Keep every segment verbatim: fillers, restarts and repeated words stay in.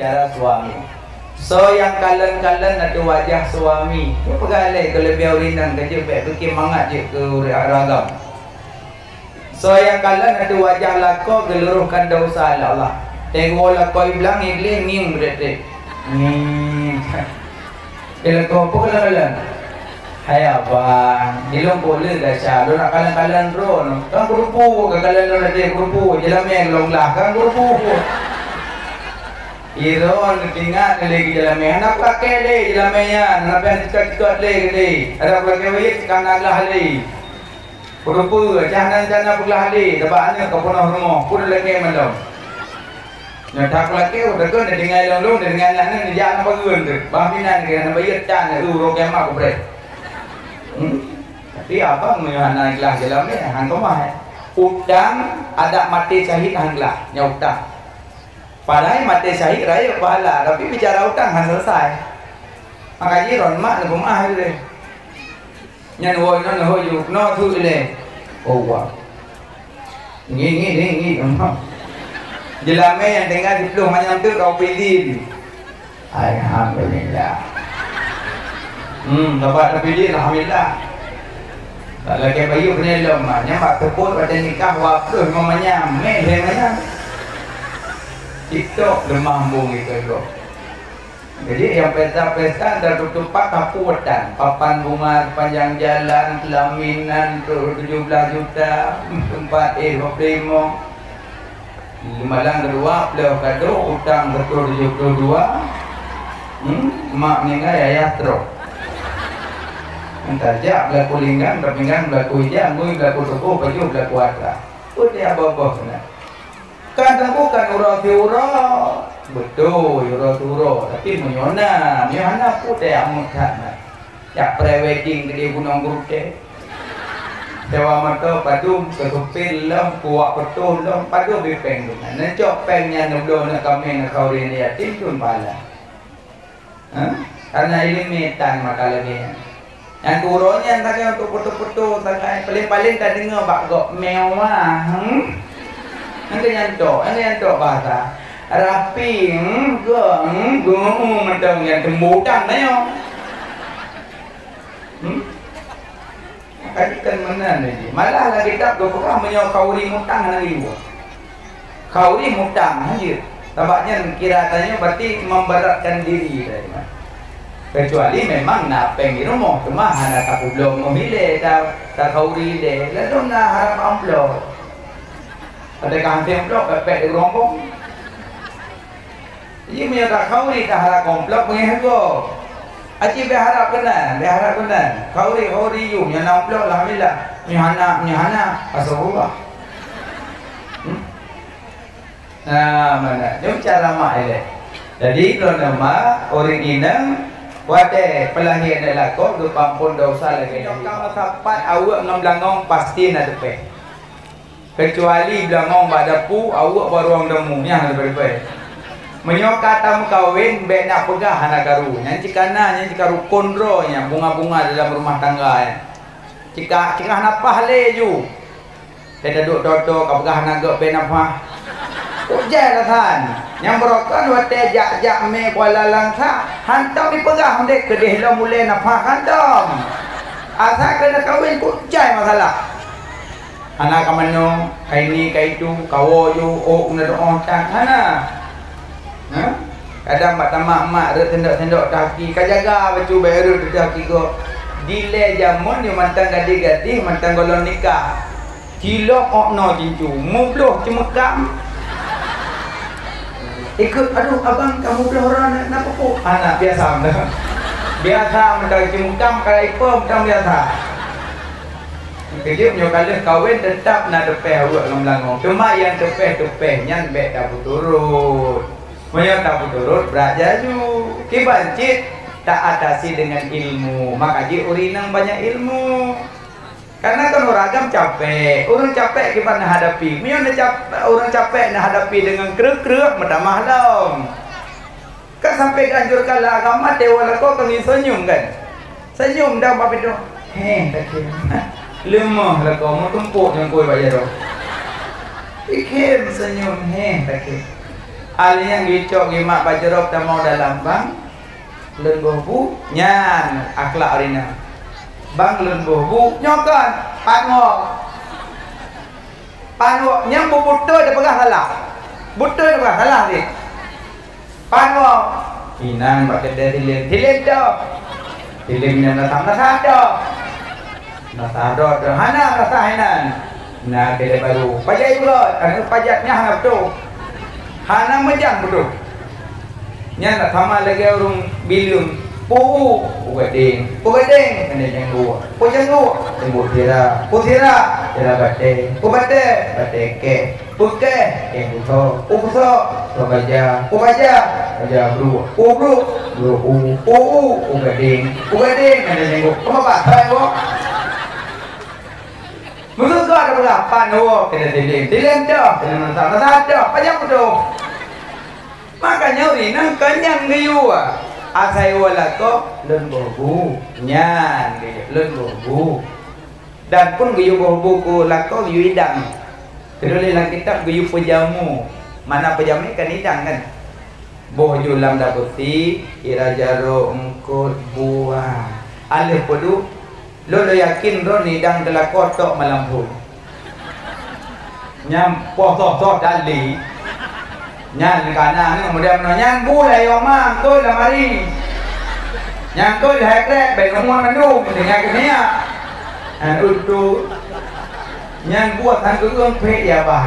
Cara suami. Soe nyang kalon-kalon ateueh wajah suami, nyoe peugah lé keu leubeh ureueng inong, ka jeuet bèk pike mangat jeuet keu ureueng agam. Soe nyang kalon ateueh wajah lakoe, geulurohkan desya lé Allah. Teungoh lakoe blang, Iblih ngieng beureuteh. Ngieng. Di lakoe peue kalon-kalon? Hai abang, di lôn peue le desya, lôn nak kalon-kalon droeneuh. Kan keurupu, ka kalon lôn até keurupu, jeulamé lôn glah, kan keurupu. Droeneuh teuingat lé keu jeulamé, hana peulakèe lé jeulamé nyan, hana payah dicekot-cekot lé keudéh. Adak peulakèe bayeue, ka na glah lé. Keurupu, cah nan, cah nan peuglah lé, sabab aneuk ka peunoh rumoh, peue lakèe mandum. Nyoe that peulakèe, udah keu neudeungai lôn-lôn, neudeungai aneuk, neujak lam pageuen teuh. Bah meunan keu hana bayeue tan, eu, uroe kiamat kupreh. Hmm. Tapi abang meunyoe hana ikhlas jalan ni, han keumah, eh. Utang adak maté syahid han glah, nyan utang. Padahai maté syahid rayeuk pahala, tapi bicara utang han selesai. Maka jih ron mak neupeumeu'ah deh. Nyan woe nyoe neuhôi ju, keunoe su ilèe. Oh, wa. Ngi, ngi, ngi, ngi. Jeulamé nyang tinggai siplôh manyam teuk ka upilin. Alhamdulillah. Hmm, dapat upilin, alhamdulillah. Tak lagèe bayeue keuneuk lom, nyan bak teupot watèe nikah dua ploh limong manyam, mè lhèe manyam. TikTok leumah embong itu, itu. Jadi, nyang pesta-pesta dan tutupan tapu wetan, papan bunga sepanjang jalan, pelaminan tujuh belas juta, tempat eh dua puluh lima. Malam kedua, plôh kado, utang seratus tujuh puluh dua. Hmm, mak meninggal, ayah stroke. Entah jak belaku linggang, pinggang belaku ija, ngui belaku tuboh, baju belaku atra. Putih aboh-boh kena. Kan teungku kan uroe siuroe. Beutôi, uroe siuroe. Tapi meunyoe na, meunyoe hana, peue teuyak meukat na. Jak pre-wedding keudéh Gunong Geurutée. Sewa moto padum, keu supir lom, keu wak peutoh lom, padum bri péng geuh nyan. Neucok péng nyan neubloe aneuk kaméng, aneuk khauri, aneuk yatim, tun pahala. Hah? Karena ileumèe tan maka lagèe nyan. Nyang keu uroe nyan sagai untuk foto-foto sagai, paléng-paléng tadeungoe bak gob mewah, hmm? Nyang keu nyan tok, nyang keu nyan tok bahasa. Rapi, hmm, gong, hmm, gong, hmm, mantong nyan teumbô utang tanyoe. Hmm? Kan, kan meunan lagèe. Malah lam kitab geupeugah meunyoe khauri mutang hana geuyue. Khauri mutang hanjeuet. Sabab nyan kira tanyoe berarti memberatkan diri tanyoe. Kecuali memang na péng di rumoh, teuma hana tapubloe meuhilée, ta, takhauri ilée, lalu na harab amplop. Padahai ka hase amplop, pepet di geurong bong. Jadi, meunyoe takhauri taharab amplop, beungéh goe. Aci bèk harab keunan, bèk harab keunan. Khauri, khauri yum, nyan amplop, alhamdulillah. Nyoe hana, nyoe hana, astagfirullah. Hmm? Nah, meunan. Nyoe cara mak ilée. Jadi, droeneuh mak, ureueng inong, watée peulahé aneuk lakoe, geupeuampon desya lagée nyoe. Ka meusapat aweuek ngon beulangong, pasti na teupéh. Keucuali beulangong bak dapu, aweuek bak ruang tamu, nyan leubeh-leubeh. Meunyoe ka tameukawen, bèk nak peugah hana karu. Nyan cit ka na, nyan cit karu kondro nyan, bunga-bunga dalam rumah tangga nyan. Cit ka, cit ka hana paih lé ju. Teuh taduek toto ka peugah hana gèt bèk nafah. Kujai alasan. Nyang beurokon watèe jak-jak mé Kuala Langsa, hantom jipeugah meunan keudeh lom ulèe nafah hantom. Asai keuneuk kawen kujai masalah. Hana ka manoe, ka ini, ka itu, ka woe ju, ôk na doh tan, hana. Ha? Kadang bak tamak mak rhot sendok-sendok teuh aki, ka jaga bacut bèk rhot teuh aki gob. Dilèe jameun nyoe mantong gadih-gadih, mantong gohlom nikah. Cilok ôk noe jincu, mubloh ceumeukam. Ikôt, "Aduh, abang ka mubloh droe na, na peue-peue?" Hana, biasa mantong. Biasa mantong ceumeukam, ka ipeue mantong biasa. Keujeuet nyoe ka lheueh kawen teutap na teupéh aweuek ngon beulangong. Teuma nyang teupéh-teupéh nyan bèk tapeuturot. Meunyoe tapeuturot brat jaju. Kiban cit taatasi deungon ilmu. Maka jih ureueng inong banyak ilmu. Karena kan ureueng agam capek. Ureueng capek kiban neuhadapi. Meunyoe neucap-, ureueng capek neuhadapi deungon kreueh-kreueh meutamah lom. Kan sampai geuanjurkan lé agama, tewa lakoe keu senyum kan? Senyum dan bak pintoe, heh, takheun. Leumoh lakoe, meutumpôk nyang kue bak jaroe. Ikheun senyum, heh, takheun. Alèh nyan geucok geumat bak jrob tamong dalam bang, lôn boh bu, nyan akhlak ureueng inong. Bang lôn boh bu, nyoe kon, pat ngon. Pat ngon, nyang bu-, beutôi tapeugah salah. Beutôi tapeugah salah cit. Pat ngon. Inan bak keudè tilem, tilem toh. Tilem nyan meurasa-meurasa toh. Meurasa toh, hana meurasa inan. Na keudè barô. Pajak ibrot, aneuk pajak nyan hana beutôi. Hana meujang beutôi. Nyan na sama lagèe ureueng bileueng. Pu, pu gadeng, pu gadeng, keuneuk janggut. Pu janggut, janggut sira. Pu sira, sira batèe. Pu batèe, batèe kèe. Pu kèe, kèe pusoe. Pu pusoe, pusoe baja. Pu baja, baja bruek. Pu bruek, bruek u. Pu u, u gadeng. U gadeng, keuneuk janggut. Keupeue bah, hai, woe. Meuseuka tapeugah, pat ngon, keuneuk tilem. Tilem toh, keuneuk meurasa-meurasa toh. Panyang beutôi. Makajih ureueng inong kon nyan geuyue. Asai woe lakoe, lôn boh bu. Nyan geuyue, lôn boh bu. Dan phon geuyue boh bu keu lakoe geuyue idang. Teutuléh lam kitab geuyue peujamu. Makna peujamu kan idang kan? Boh ju lam dapeusi, ira jaroe, eungkôt, buah. Aleuh peuduek, lôn, lôn yakin droeneuh idang keu lakoe tok malam phon. Nyan poh soh-soh dali. Nyan kana nyoe muda meunoe nyan bu lé yoma eungkôt lam ari. Nyan eungkôt hai krek bèk neumuat mandum tinggai keu minyak. Nyan utu. Nyan buet han keueung phek ya bah.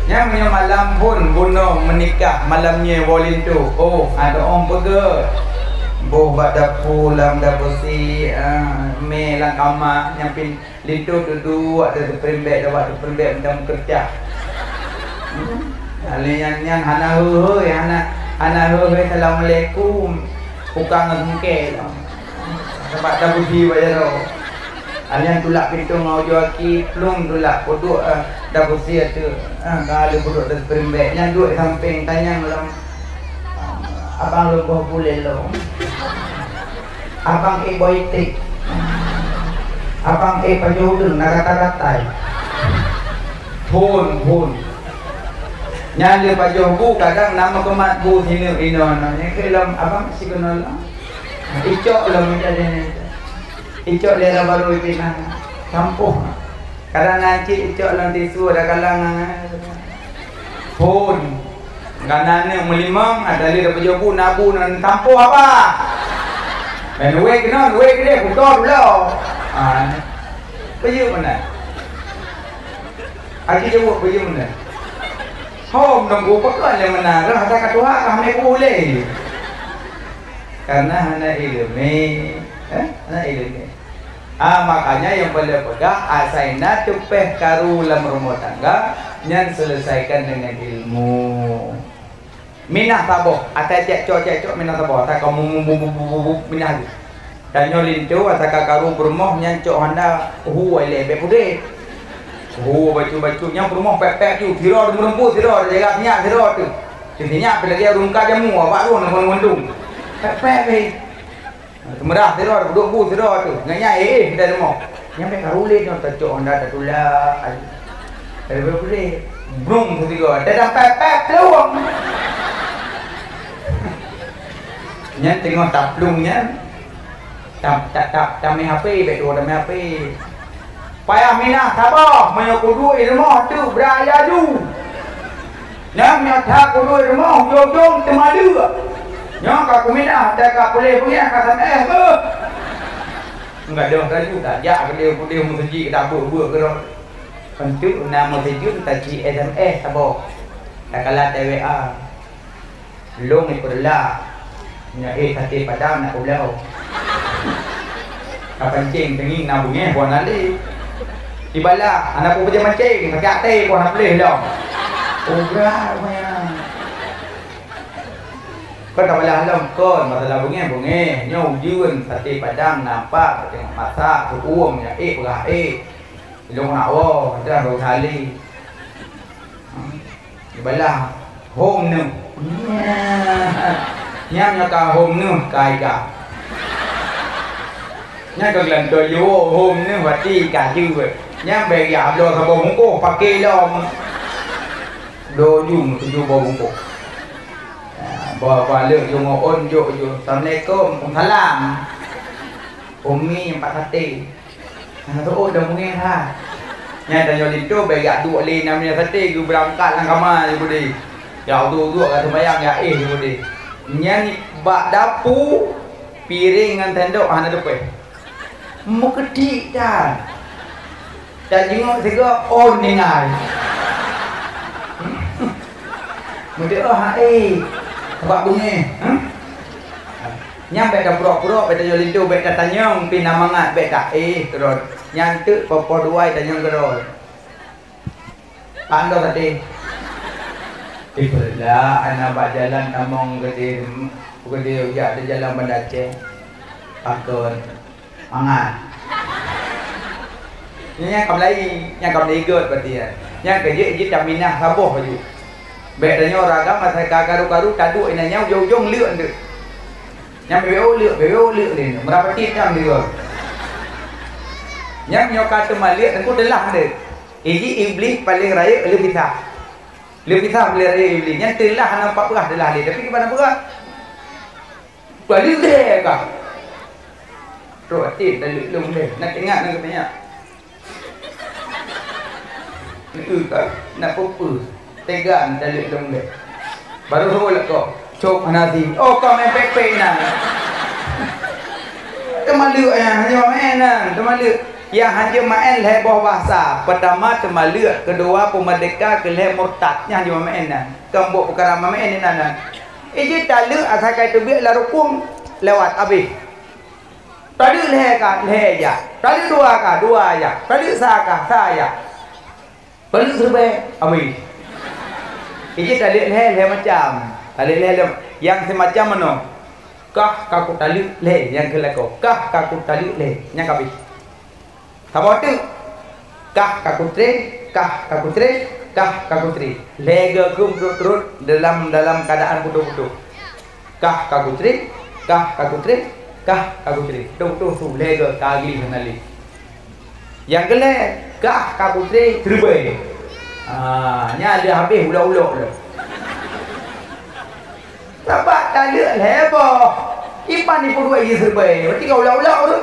Nyan meunyoe malam phon bunoe meunikah, malam nyoe woe linto. Oh, adoe ong peugèt. Boh bak dapu lam dapeusi, ah, mè lam kama, nyan pih linto duek-duek ateueh teupeureumbèk, lam bak teupeureumbèk mantong meukeureucah. Alèh nyan, nyan hana hôi-hôi, hana, hana hôi-hôi, assalamualaikum. Buka ngon sungkè lom. Sabab dapeusi bak jaroe. Alèh nyan tulak pintoe ngon ujoe aki, plueng tulak peuduek, eh, dapeusi ateueh, eh, ka lheueh peuduek ateueh teupeureumbèk. Nyan duek sampéng tanyong lom. Abang lôn boh bu lé lôn. Abang ék boh iték. Abang ék pajoh udeueng na gata-gatai. Phon, phon. Nyan lé pajoh bu kadang na meukeumah bu sineuk inoe nyoe. Nyan keuh lom abang sikeunoe lom. Icok lom ija deh nyan. Icok lé ra barô ipinah. Tampoh. Kadang na cit icok lom tisu ada kalang. Phon. Kana nyoe meulimong, ada lé dapeujoh bu, na bu nan tampoh apa? Main wek keunan, wek keu dia, kuto dulu. Ah, peue meunan? Aki jaweueb peue meunan? Hom nunggu peukon lé meunan, rhah that ka tuha ka hana ku lé. Karena hana ileumèe, eh? Hana ileumèe. Ah, makanya nyang paleng peugah, asai na teupeh karu lam rumoh tangga, nyan selesaikan dengan ilmu. Minah saboh, asai cek cok, cek cok, minah saboh, asai kamu mu, mu, mu, mu, mu, mu, minah ju. Dan nyoe linto, asai ka karu peurumoh, nyan cok handa, hu ai lé bèk pudeh. Hu bacut-bacut, nyan peurumoh pèk-pèk ju, sira meureumpok sira, jaga sinyak sira tu. Sinyak pih lagèe rungka jamu, abak rueng na meuundung. Pèk-pèk pih. Seumeurah sidroe, duek bu sidroe tu. Nyan, nyan, eh, eh, dari rumoh. Nyan bèk ka ulèe nyoe, tacok honda tatulak. Dari bèk ulèe. Brung sigoe. Dadang pèp-pèp, peuluwang. Nyan teungoh taplueng nyan. Tam-, ta-, ta-, tamè H P, bèk tuwoe tamè H P. Payah minah saboh, meunyoe kuduek i rumoh teuk brat laju. Nyan meunyoe that kuduek i rumoh, ujong-ujong teumaleuek. Nyoe ka kuminah, watèe ka puléh beungèh ka S M S beuh. Gadôh laju tajak keudeh-keudeh meuseujid, tabeuek-beuek keudroe. Enteuk na meuseujid taci S M S saboh. Takala T W A. Lôn ipeureulah. Nyoe éh saté padang na ubloe. Ka pancéng teungieng na beungèh buah nalé. Ibalah, hana peue-peue mancéng, sakét até buah na puléh lom. Ugra maya. Kon tabalah lom kon, masalah beungèh, beungèh. Nyoe ujeuen, saté padang na pat, teuh masak, teuh uem, nyoe éh peugah éh. Ilôn nak woe, dah woe salé. Ibalah hom neuh. Nyan nyoe ka hom neuh ka ika. Nyan ka geulantoe jiwoe hom neuh bati ka jeuet. Nyan bèk jak bloe saboh bungkôh paké lom. Dua ujong tujoh boh bungkôh. Ha, boh, boh lheueh jong ôn jok ju. "Assalamualaikum." "Waalaikumsalam." Umi nyang pat saté. Hana teuôt dah mungén that. Nyan tanyoe linto bèk jak duek lé nam nyan saté geubeurangkat lam kama jih beudé. Jak uduk-uduk ka seumayang jak éh jih beudé. Nyan bak dapu piréng ngon sendok hana teupèh. Meukeudék tan. Tajingok sigoe, oh, ninggai. Meudoa hai, bak beungéh. Nyang bèk tapurok-purok, bèk tajoe linto, bèk tatanyong pih na mangat, bèk taéh keudroe. Nyan teuk poh-poh dua tanyong keudroe. Pandok tadi. Ipeula ana bak jalan tamong gede, gede jak di jalan Banda Aceh. Pakon. Mangat. Nyan ka meulayi, nyan ka meulayi göt berarti nyan. Nyan keu jeuet jih taminah saboh laju. Bèk tanyoe ragam asai ka karu-karu taduek inan nyan ujong-ujong leuk enteuk. Nyan beu leuk, beu leuk lé. Meurapati nyang dua. Nyan nyoe ka teuma leuk teungku teulah enteuk. Iji Iblih paleng rayeuk leuh pisah. Leuh pisah paleng rayeuk Iblih. Nyan teulah hana pat peugah teulah lé, tapi kiban peugah. Balik deh kah. Trok até taleuek lôn deh. Nak ingat nak tanya. Nak ka, nak peupeu. Tega taleuek lôn deh. Baru suruh lako. Cok hana si. Oh, kau main pek-pek na. Teuma leuk ya, hanya main na. Teuma leuk. Ya hanya main lhèe boh bahasa. Pertama teuma leuk, kedua peumerdeka, keulhèe murtad. Nyan hanya main na. Kambok peukara main ni na. Iji taleuek asai ka teubiet lam rukun lewat abéh. Taleuek lhèe ka lhèe jak. Taleuek dua ka dua jak. Taleuek sa ka sa jak. Taleuek siribèe abéh. Iji taleuek lhèe lhèe macam. Taleuek lhèe lhèe. Nyang simacam meunoe. Kah ka kutaleuek lhèe nyang keu lakoe. Kah ka kutaleuek lhèe nyang ka abéh. Saboh teuk. Kah ka kutré, kah ka kutré, kah ka kutré. Lhèe geuh keuh turot-turot dalam, dalam keuadaan putôh-putôh. Kah ka kutré, kah ka kutré, kah ka kutré. Putôh-putôh su lhèe geuh ka gleh hana lé. Nyang keulhèe, kah ka kutré siribèe. Ah, nyan lheueh habéh ulok-ulok lom. Sabab taleuek lhèe boh. Iban ipeuduek iji siribèe. Berarti ka ulok-ulok tu.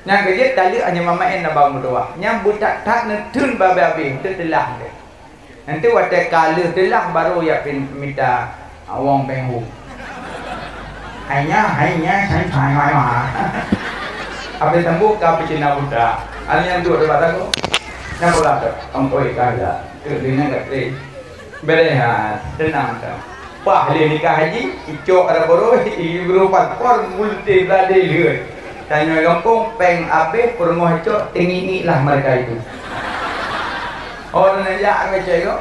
Nyang keujeuet taleuek hanya mamaén na bang meutuwah. Nyang beuthat-that neutheun babé-babé, teutelah deh. Nanti watèe ka lheueh teulah baru ya pin mita awong péng hu. Hanya, hanya, saya, saya, saya. Apa sambung ka peucina buta. Ada yang dua debat aku. Nyang berat tu. Ampoi ka ada. Tu dia nak kat Bèk lé ha, teunang ka. Paih lé nikah haji, icok ada baroe, iguru paspor, multi beulade lheueh. Tanyoe gampông, péng abéh, peurumoh icok, teungieng-ngieng lah mereka itu. Oh, neujak keu cewek kok.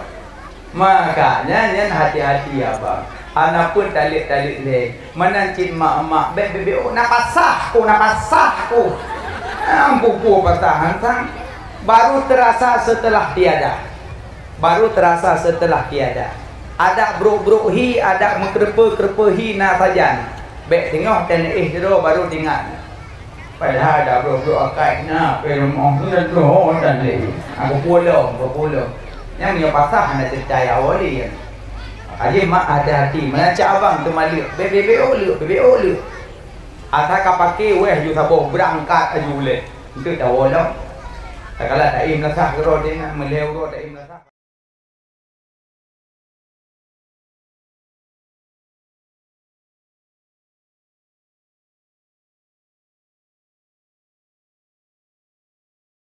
Makanya nyan hati-hati abang. Hana pun taleuek-taleuek lé. Meunan cit mak-mak, bèk bibeu, na pasah ku, na pasah ku. Ampun, pasah hansang. Baru terasa setelah tiada. Baru terasa setelah tiada. Adak brok-brok hi, adak meukeureupeue-keureupeue hi na sajan. Bèk teungoh teuneuk éh sidroe baru teuingat. Padahai adak brok-brok akai na peurumoh nyan troh dan lé. Aku pulang, aku pulang. Nyang nyoe pasah hana ceurita awai lé. Aji mak hati-hati, meunan cit abang teumaleuek. Bèk bibeu leuek, bibeu leuek. Asai ka paké wéh ju saboh beurangkat aju ulèe. Enteuk tawoe lom. Takala taim lasah keudroe teuingat, meulhèe uroe taim lasah.